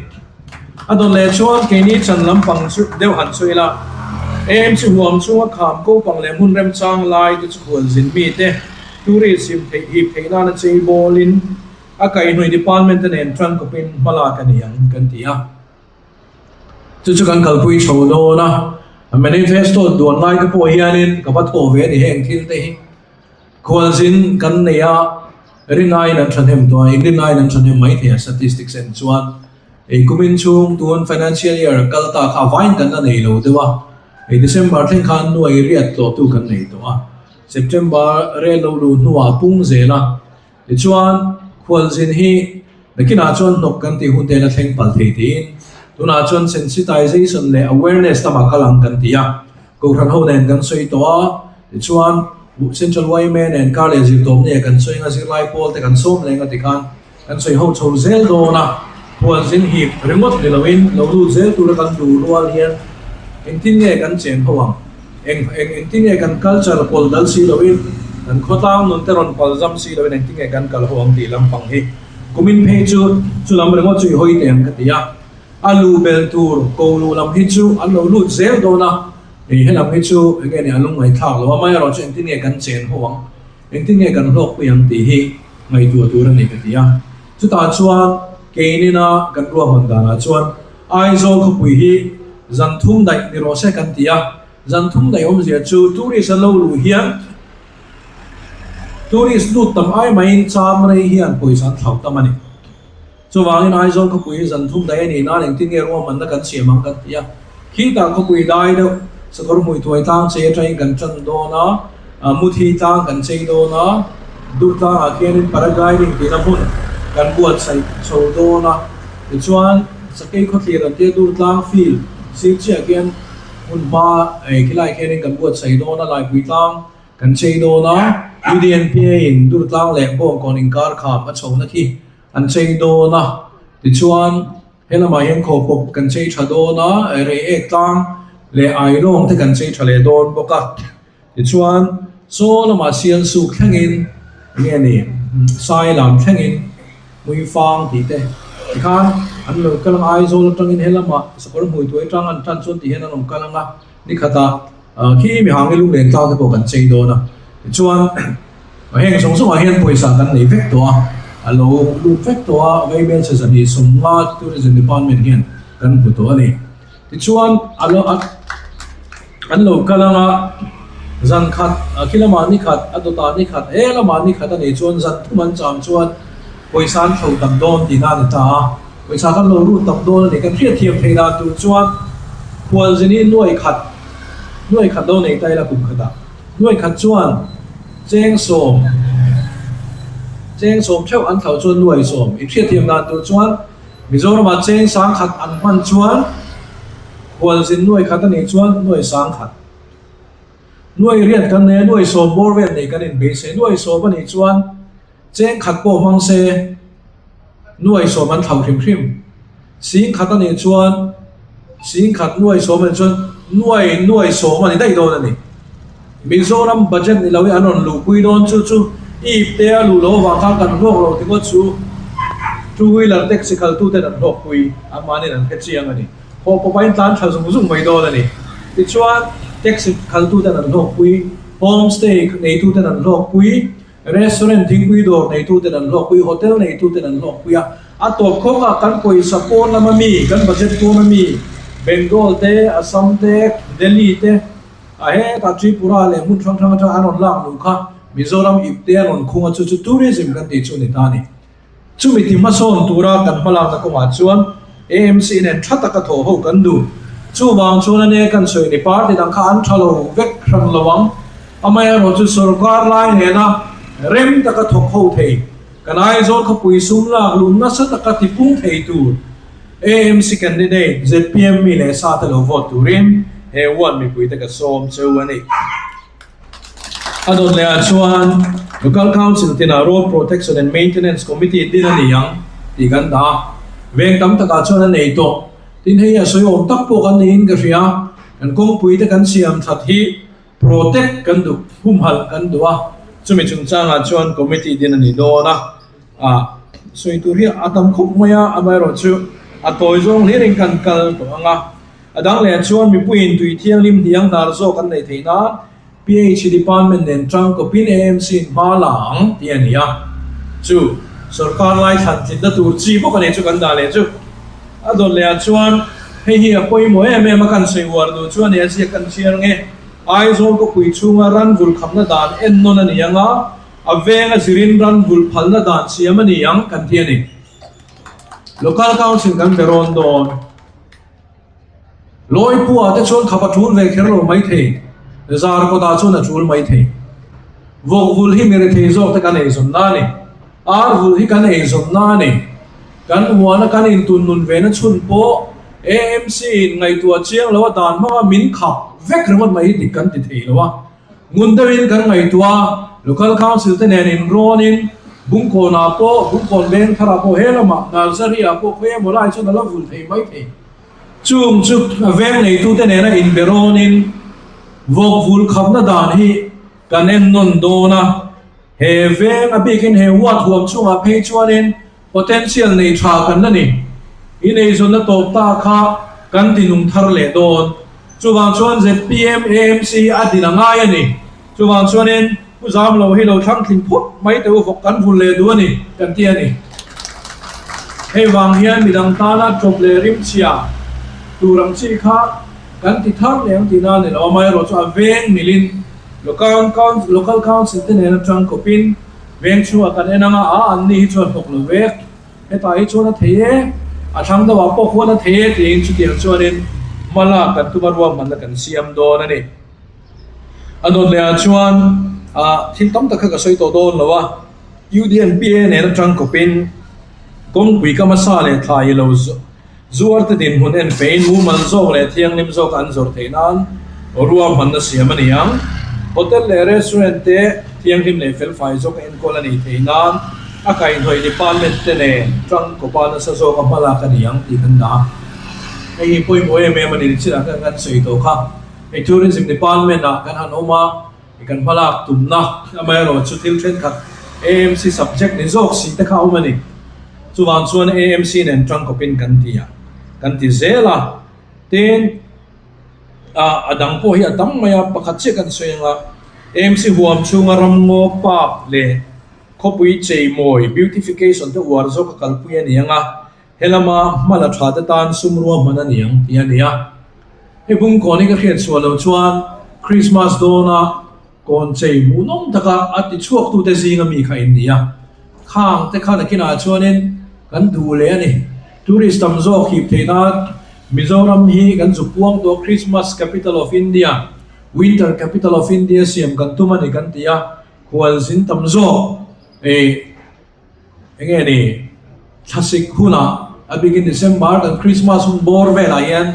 A dawn leh chuan keini chan lampang chu deuh han sawi ila, AMC huam chunga kham kopang leh hmun remchang lai te chu khualzin mite tourist him theih hip theih nana chei bawlin a kaihhnawih department te nen tangkawpin hma lak a ni ang kan ti a. Chu chu kan kalpui chho dawn a, manifesto duan lai te pawh hianin ka va thawh ve a ni heng thil te hi. Khualzin kan nei a, rinaiin an thahnem tawh a, inrinaiin an thahnem mai thei a statistics en chuan ei kumin chhung tun financial year kal ta kha vain kan la nei lo deuh a, hei December thleng khan nuai riat tlawhtu kan nei tawh a, September rel lo luh hnuah pung zel a, tichuan khualzin hi nakinah chuan hnawk kan tih hun te la thleng palh thei tiin tunah chuan sensitization leh awareness lamah kal ang kan ti a. Kohhran ho nen kan sawi tawh a, tichuan Central yma nen kar leh zirtawp nia kan sawi anga zirlai pawl te kan sawm leng a tikhan kan sawi ho chho zel dawn a, khualzin hip ringawt ni loin lo lut zel tura kan duh rual hian engtin nge kan chen ho ang, eng eng engtin nge kan culture pawl dal si loin kan khawtlang nun te rawn pal zam si loin engtin nge kan kal ho ang tih lampang hi kumin phei chu chu lam ringawt chu i hawi teh ang ka ti a. A lu bel tur ko luh lam hi chu an lo lut zel dawn a, hei helam hi chu eng nge ni a lungngaithlak lo a, amaherawh chu engtin nge kan chen ho ang, engtin nge kan hlawkpui ang tih hi ngaihtuah tur a ni ka ti a. Chutah chuan keinina kan ruahman danah chuan Aizawl khawpui hi zan thum daih ni rawh se kan ti a, zan thum daih awmzia chu tourist an lo luh hian tourist lut tam ai maiin cham rei hian pawisa an thlauh tam a ni. Chuvangin Aizawl khawpui hi zan thum daih a nih nan engtin nge ruahmanna kan siam ang kan ti a. Khitah khawpui dai deuh sakawr hmui thuai tlang chei atangin kan tan dawn a, muthi tlang kan chei dawn a, duh tlangah khianin paragliding tihna hmun kan buatsaih chho dawn a. Tichuan Sakei khawthlir an tia dur tlang field sir chiah khian hmun hma khilai khianin kan buatsaih dawn a, Laipui tlang kan chei dawn a, UDNPA in dur tlang leh Bawngkawn inkar kham a chhohna khi An chei dawn a, tichuan he lamah hian khawpawp kan chei tha dawn a, Reiek tlang leh Ailawng te kan chei tha leh dawn bawk a, tichuan saw lamah Sialsuk thlengin eng nge ni Sailam thlengin Hmuifang tih te tikhan an lo kal ang a, Aizawl atangin he lamah Sakawr Hmuituai atang an tan chuan ti hian an rawn kal ang a, nikhatah khi Mihangi Lunglen tlang te pawh kan chei dawn a, tichuan. Heng zawng zawngah hian pawisa kan nei vek tawh a, a lo lut vek tawh a, Vaibelchhe 250 Tourism Department hian kan hmu tawh a ni. Tichuan a lo an lo kal ang a, zan khat khi lamah ni khat, a dawtah ni khat, he lamah ni khat a nih chuan zan thum an cham chuan pawisa an thlo tam dawn tihna a ni ta a, pawisa kan lo lut tam dawn a ni. Kan hriatthiam theih dan tur chuan khualzini nuai khat, nuai khat lo nei ta ila kum khatah. Nuai khat chuan chengsawm chengsawm theuh an thlo chuan nuai sawm i hriatthiam dan tur chuan Mizoramah cheng sang khat an hman chuan khualzin nuai khat a nih chuan nuai sang khat nuai riat kan nei a nuai sawm bawr vel nei kan inbeisei nuai sawm a nih chuan cheng khat pawh hmang se Nuai sawm an thlauh hrim hrim. Sing khat a nih chuan sing khat nuai sawm a nih chuan nuai nuai sawm a ni daih dawn a ni. Mizoram budget ni lo hi an rawn luhpui dawn chu chu Ip te a luh loh avang khan kan hlawk lo tingawt chu two wheeler taxi khaltu ten an hlawkpui anmahniin an hre chiang a ni. Haw pawpa in tlan tha zung zung mai dawn a ni. Tichuan taxi khaltu ten an hlawkpui, home stay neitu ten an hlawkpui, restaurant thingpui dawr neitu ten an hlawkpui, hotel neitu ten an hlawkpui a. A tawp khawkah kan pawisa pawn lama mi, kan budget pawn a mi, Bengal te, Assam te, Delhi te, A hetah Tripura leh hmun hrang hrang atanga an rawn lak luh kha Mizoram ip te an rawn khung a, chu chu tourism kan tih chu a ni ta a ni. Chumi ti hmasawn tura kan hmalakna kawngah chuan AMC nen tha taka thawh ho kan duh. Chuvang chuan a nia kan sawi ni party dang kha an tha lo vek hran lo ang. Amaherawhchu sorkar lai nena rem taka thawk ho thei kan Aizawl khawpui sum lak luh nasa taka tipung thei tur AMC candidate zpm mi leh sa te lo vote turin he ward mipuite ka sawm cheu a ni. A dawt leh ah chuan Local Council tinah Road Protection and Maintenance Committee din a ni ang tih kan dah a, veng tam takah chuan a nei tawh. Tin hei a sawi awm tak pawh kan niin ka hria, kan kawngpui te kan siam that hi protect kan duh, humhalh kan duh a, chumi chungchangah chuan committee din a ni dawn a. Ah, sawi tur hi a tam khawp mai a, amaherawhchu a tawi zawng hlirin kan kal tawh ang a. A dang leh chuan mipuiin tui thianghlim hniang hnar zawk an neih theih nan PH department nen tangkawpin AMC in hma la ang tih a ni a. Chu sorkar lai thlan tlinna tur chi bawk a ni chu kan dah leh chu. A dawt leh ah chuan hei hi a pawimawh em em a kan sawi uar duh chu a ni a ziak kan chhiar nge Aizawl khawpui chhunga ran vul khamna dan ennawn a ni ang a, A veng a zirin ran vulh phalna dan siam a ni ang kan ti a ni. Local Council kan be rawn dawn. Lawipua te chuan khap a tul ve kher lo mai thei, zar kawtah chuan a tul mai thei. Vawk vulh hi mi rethei zawk te kan eizawnna a ni. Ar vulh hi kan eizawnna a ni. Kan huana kan intun nun ve na chhun pawh AMC in ngaihtuah chiang lo a dan hmanga min khap vek ringawt mai hi dik kan ti thei lo a. Ngun deuhin kan ngaihtuah a, Local Council te nen inrawnin Bungkawnah pawh, Bungkawn veng tharah pawh he lamah Nursery ah pawh khawi emaw lai chuan a la vul thei mai thei. Chung chu veng neitute nena inbe rawnin vawk vul khapna dan hi kan ennawn dawn a, he veng a bikin he ward huam chungah phei chuanin Potential nei tha kan la ni. I neizawnna tawp ta kha kan ti nung thar leh dawn. Chuvang chuan zpm AMC a din a ngai a ni. Chuvang chuanin Pu Zamlo hi lo thlang tling phawt mai teh u vawk kan vul leh duh a ni kan ti a ni. Hei vang hian midang tana tawp leh rimchhia tur ang chi kha kan ti thar leh ang tihna a ni lo. Amaherawhchu a veng milin Local Council te nen atang kawpin Veng chhungah kan en anga a an ni hi chuan hnawk lo vek. Hetah hi chuan a thei e, a thlang deuhah pawh khuan a thei e tiin chutiang chuanin hma lak kan tum a ruahmanna kan siam dawn a ni. A dawt lehah chuan ah thil tam tak kha ka sawi tawh dawn lo a, UDNPA nen atang kawpin kawngpui ka hmasa leh thla i lo Zuarte dinhmun en fein mumal zawk leh thianghlim zawk an zawrh theih nan ruahmanna siam a ni ang. Hotel leh restaurant te thianghlim leh felfai zawk a enkawl a nih theih nan a kaihhnawih department te nen tangkawpa nasa zawk a hmalak a ni ang tih kan dah a. Hei hi pawimawh em em a ni chinah khan kan sawi tawh kha. Hei tourism department ah kan han awm a, kan hmalak tumna amaherawhchu thil thenkhat AMC subject ni zawk si te kha a awm a ni. Chuvang chuan AMC nen tangkawpin kan ti a, kan ti zel a. Tin, ah a dang pawh hi a tam mai a, pakhat chiah kan sawi ang a, AMC huam chhunga ramngaw park leh khawpui cheimawi, beautification, te uar zawk a kalpui a ni ang a, he lama hma la tha te tan sum ruahman a ni ang tih a ni a. Hei bungkawn hi ka hriat chhuah loh chuan Christmas dawna Kawn chei hmuhnawm taka a ti chhuaktute zinga mi kha in ni a, khang te kha nakinah chuanin kan duh leh a ni. Tourist tam zawk hip theih nan Mizoram hi kan zu puang tawh Christmas Capital of India, Winter Capital of India siam kan tum a ni kan ti a, khualzin tam zawk eh Eng nge ni, thlasik hunah a bikin December kan Christmas hun bawr velah hian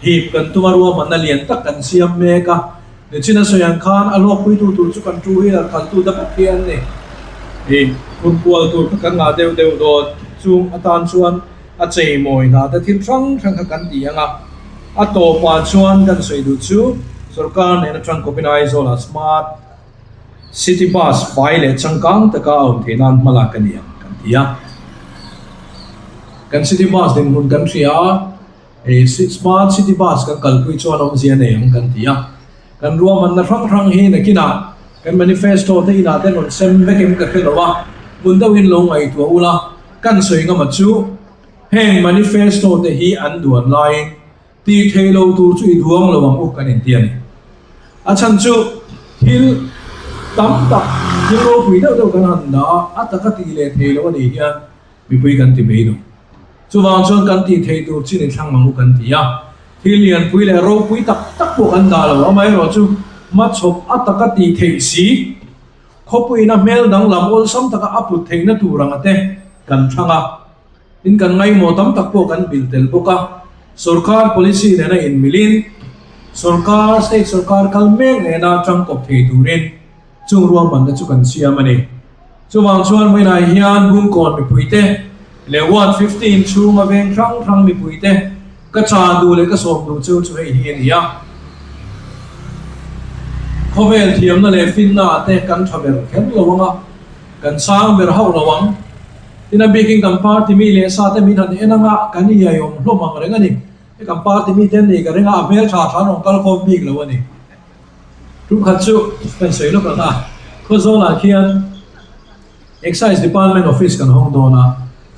hip kan tum a ruahmanna lian tak kan siam mek a, nichin a sawi ang khan a hlawkpuitu tur chu kan two wheeler khaltu te bawk hi an ni. Ih phurkual tur kha kan ngah deuh deuh dawn, chung atan chuan a cheimawi hna te thil hrang hrang kha kan ti ang a, a tawpah chuan kan sawi duh chu sorkar nen atang kawpin Aizawlah smart. City Bus fai leh changkang taka a awm theih nan hma lak a ni ang kan ti a. Kan City Bus dinhmun kan hria a, hei Smart City Bus kan kalpui chuan awmzia nei ang kan ti a. Kan ruahmanna hrang hrang hi nakinah kan manifesto te inah te rawn sem vek em ka hre lo a, hmun deuhin lo ngaihtuah ula kan sawi ngama chu heng manifesto te hi an duan laiin Tih theih lo tur chu i duang lo ang u kan inti a ni. A chhan chu thil tam tak, thil ropui deuh deuh kan han dah a, a taka tih leh theih loh a nih hian mipui kan ti mai lo. Chuvang chuan kan tih theih tur chin i thlang ang u kan ti a. Thil lianpui leh ropui tak tak pawh kan dah lo, amaherawh chu hmachhawp a taka tih theih si, khawpuiin a hmel danglam awlsam taka a put theihna tur anga te kan thlang a. Tin, kan ngaihmawh tam tak pawh kan bilh tel bawk a, sorkar policy nena inmilin, sorkar, state sorkar kal mek nena tangkawp thei turin chung ruahmanna chu kan siam a ni. Chuvang chuan vawiinah hian Bungkawn mipuite leh Ward 15 chhunga veng hrang hrang mipuite ka chan duh leh ka sawm duh cheu chu hei hi a ni a. Khawvel thiamna leh finna ah te kan tha ber kher lo ang a, kan sang ber hauh lo ang. Tin a bikin kan party mi leh sa te min han en anga kan iaiawm hlawm ang reng a ni. He kan party mi te an nih ka ring a, a hmel tha tha an rawn kal khawm bik lo a ni. Tum khat chu kan sawi lawk ang a, Khawzawlah khian Excise Department office kan hawng dawn a,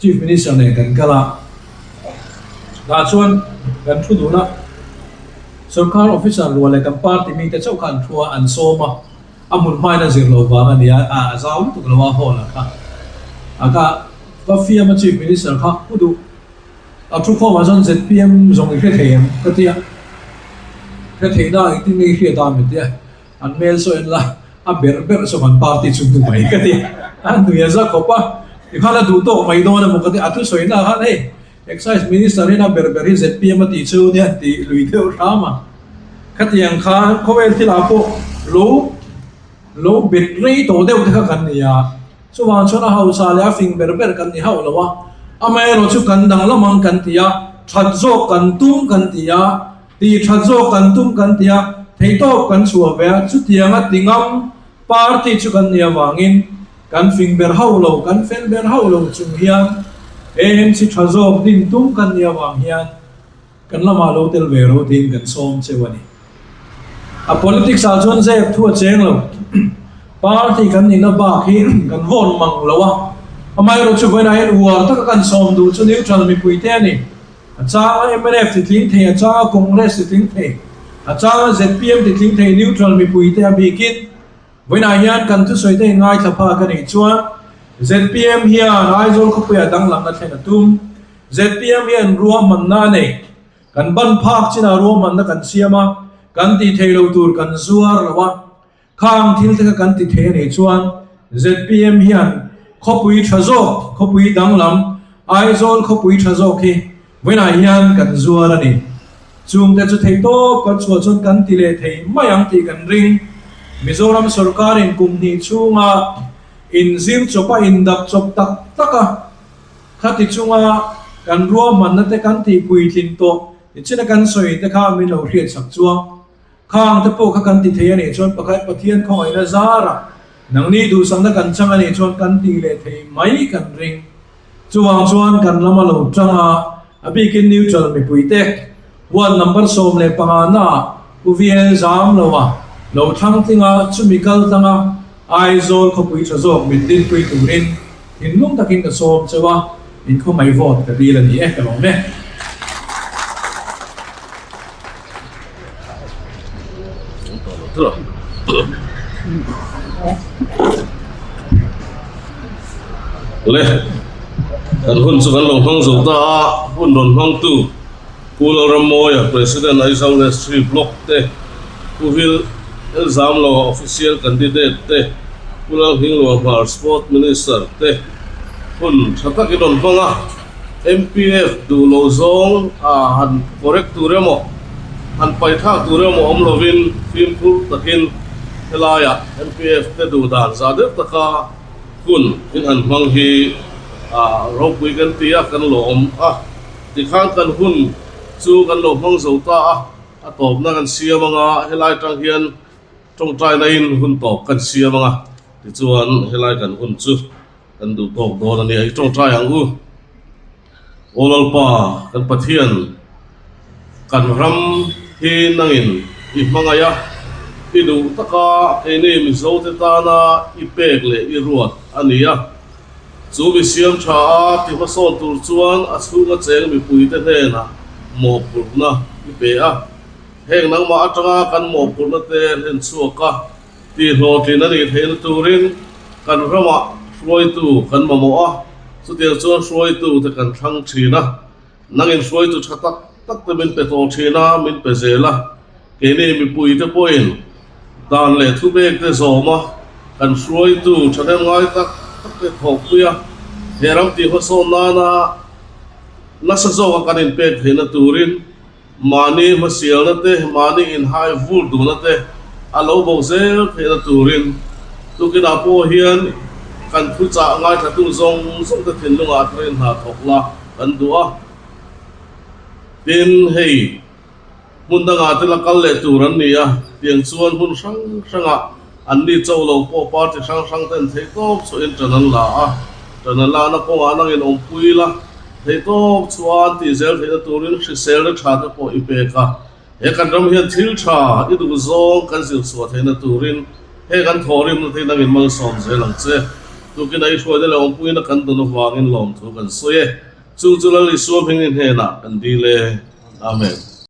Chief Minister nen kan kal a, tah chuan kan thu dun a, sorkar officer rual leh kan party mi te chauh kha an thu a, an sawm a. A hmun hmain a zir loh vang a nia, a zau lutuk lo a hall ah kha. A ka va fiam a Chief Minister kha pu duh a thu khawm ah chuan zpm zawng i hre thei em ka ti a, hre thei na engtin nge i hriat a min ti a, an hmel saw en la a ber ber saw kan party chu hnu mai ka ti a, a nui a za khawp a, tikhan a duh tawk mai dawn emaw ka ti a, a thusawi na khan hei Excise Minister in a ber ber hi zpm a tih chu nia an ti lui deuh hram a. Khatiang khan khawvel thilah pawh lo lo bet rei tawh deuh te kha kan ni a. Chuvang chuan a hausa leh a fing ber ber kan ni hauh lo a. Amaherawh chu kan danglam ang kan ti a, that zawk kan tum kan ti a, tih that zawk kan tum kan ti a, theihtawp kan chhuah ve a, chutianga ti ngam party chu kan nih avangin Kan fing ber hauh lo, kan fel ber hauh lo chung hian AMC tha zawk din tum kan nih avang hian kan lamah lo tel ve ro tiin kan sawm cheu a ni. A politics ah chuan zep thu a cheng lo. Party kan nihna bak hi kan vawn mang lo a, amaherawh chu vawiinah hian uar taka kan sawm duh chu neutral mipui te a ni. A changa mnf ti tling thei, a changa Congress ti tling thei, a changa zpm ti tling thei neutral mipui te a bikin Vawiinah hian kan thusawite in ngaithla phak a nih chuan zpm hian Aizawl khawpuiah danglamna thlen a tum. Zpm hian ruahmanna a nei. Kan ban phak chinah ruahmanna kan siam a, kan tih theih loh tur kan zuar lo a. Khang thil te kha kan ti thei a nih chuan zpm hian khawpui tha zawk, khawpui danglam, Aizawl khawpui tha zawk hi Vawiinah hian kan zuar a ni. Chungte chu theihtawp kan chhuah chuan kan ti leh thei mai ang tih kan ring. Mizoram sorkarin kum hnih chhunga inzir chawp a indap chawp tak tak a, khati chunga kan ruahmanna te kan tih puitlin tawh nichina kan sawi te kha min lo hriatsak chuang. Khang te pawh kha kan ti thei a nih chuan pakhat Pathian khawngaihna zara nangni duhsakna kan chang a nih chuan kan ti leh thei mai kan ring. Chuvang chuan kan lam a lo tang a, a bikin neutral mipuite ward number 15 naah Pu VL zam lo a lo thlang tling a, chumi kal tlang a Aizawl khawpui tha zawk min dinpui turin thinlung takin ka sawm cheu a, min khawngaih vote ka dil a ni e, ka lawm e. Le kan hun chu kan lo hmang zo ta a, hun rawn hmangtu Pu Lalrammawia President Aizawl Nestry Block te, Pu Vil Elzamloa Official Candidate te, Pu Lalhingluah Hmar Sport Minister te hun tha takin rawn hmang a. MPF duh lo zawng a han correct tur emaw, han paih thlak tur emaw awm lovin fimkhur takin helaiah MPF te duh dan zah deuh taka hun in han hmang hi ropui kan ti a, kan lawm a. Tikhan kan hun chu kan lo hmang zo ta a, a tawpna kan siam anga helai tang hian. Tawngtaina in hun tawp kan siam ang a, tichuan helai kan hun chu kan duh tawk dawn a nia, i tawngtai ang u. Aw Lalpa, kan Pathian, kan ram hi nangin i hmangaih a, i duh taka keini Mizote tana i pek leh i ruat a ni a. Chu mi siam tha a ti hmasawn tur chuan a chhunga cheng mipuite hnenah mawhphurhna i pe a. Heng nangmah atanga kan mawhphurhna te hlen chhuak a, tihhlawhtlin a nih theihna turin kan ramah hruaitu kan mamawh a, chutiang chuan hruaitu te kan thlang thin a. Nangin hruaitu tha tak tak te min pe tawh thin a, min pe zel a. Keini mipui te pawhin dan leh thubek te zawm a, kan hruaitu thahnem ngai tak tak te thawhpui a, he ram tihhmasawn nana nasa zawka kan inpek theihna turin Mahni hmasialna te, mahni inhai vur duhna te a lo bo zel theihna turin tukinah pawh hian kan thuchah ngaithlatu zawng zawng te thinlungah tharin hna thawk la kan duh a. Tin, hei hmun dangah te la kal leh tur an ni a, tiang chuan hmun hrang hrangah anni cho lo pawh party hrang hrang ten theihtawp chhuahin ṭan an la a, ṭan an lakna kawngah nangin awmpui la. Theihtawp chuan tih zel theihna turin hriselna tha te pawh i pek a. He kan ram hian thil tha i duh zawng kan zir chhuah theihna turin he kan thawhrimna te hi nangin malsawm zel ang che. Tukin a i hruaina leh awmpuina kan dawn avangin lawmthu kan sawi e. Chung chu Lal Isua hming i hnenah kan dil e. Amen.